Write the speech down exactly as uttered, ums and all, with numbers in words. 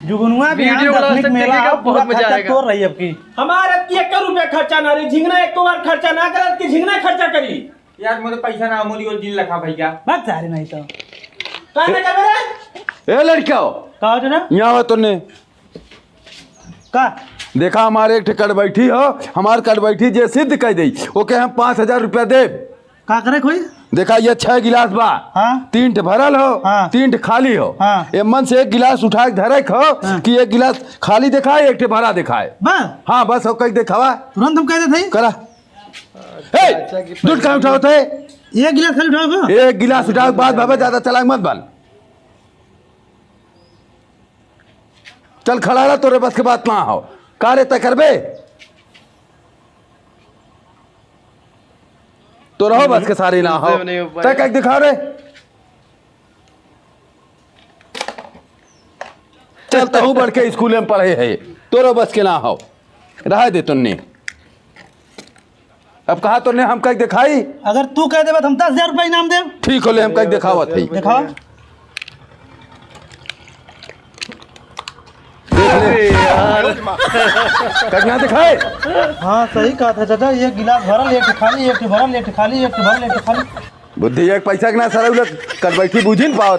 जुगनुआ बिहान वीडियो वाला दसवीं के तक मेला देखेगा, आओ, पूरा बहुत मजा खर्चा आएगा। तोर रही अब की। हमार अब की एक रुपया खर्चा ना रही, झिंगना एक बार खर्चा ना करत कि झिंगना खर्चा करी। यार, मोरे पैसा ना, मोरी ओर दिन लखा भैया। बात सारे नहीं तो। का ना करबे रे? ए लड़का हो। का हो ना? यहाँ आओ तन्ने। का? देखा, हमारे एक ठे कट बैठी हो, हमार कट बैठी जे सिद्ध कह दे, ओके हम पाँच हजार रुपया देब। का करे कोई? देखा, ये छह गिलास बा। हाँ। तीन ठे भरल हो, हाँ। तीन ठे खाली हो। हाँ। एमन से एक गिलास उठा के धरे खो हाँ। कि एक गिलास खाली दिखाए, एक ठे भरा दिखाए। बस। हाँ, बस, हो कहीं दिखावा। तुरंत हम कह देते हैं। करा। ए, अच्छा, कि दूध काहे उठावत है? एक गिलास खाली उठाओ को। एक गिलास उठाओ, बात भावे ज्यादा चलाक मत बन। चल खड़ा रह, तोरे बस के बात ना हो। का रे तय करबे? तोरहो बस के सारी ना हो। मुझसे नहीं हो पाएगा। तय कह दिखा रे। चल, तहू बढ़ के स्कूल में पढ़े है, तोरो बस के ना हो, रह दे तन्ने। अब कहा तन्ने हम कह दिखाई। अगर तू कह देबे तो हम दस हजार रुपया इनाम देब। ठीक होले, हम कह दिखावत है। दिखाओ। देख ले। अरे यार। कतना दिखाए? हाँ, सही कहा था चाचा, एक गिलास भरल, एक खाली, एक भरल, एक खाली, एक भरल, एक खाली। बुद्धि एक पैसा के ना सरौलत, कट बैठी बूझी न पावत।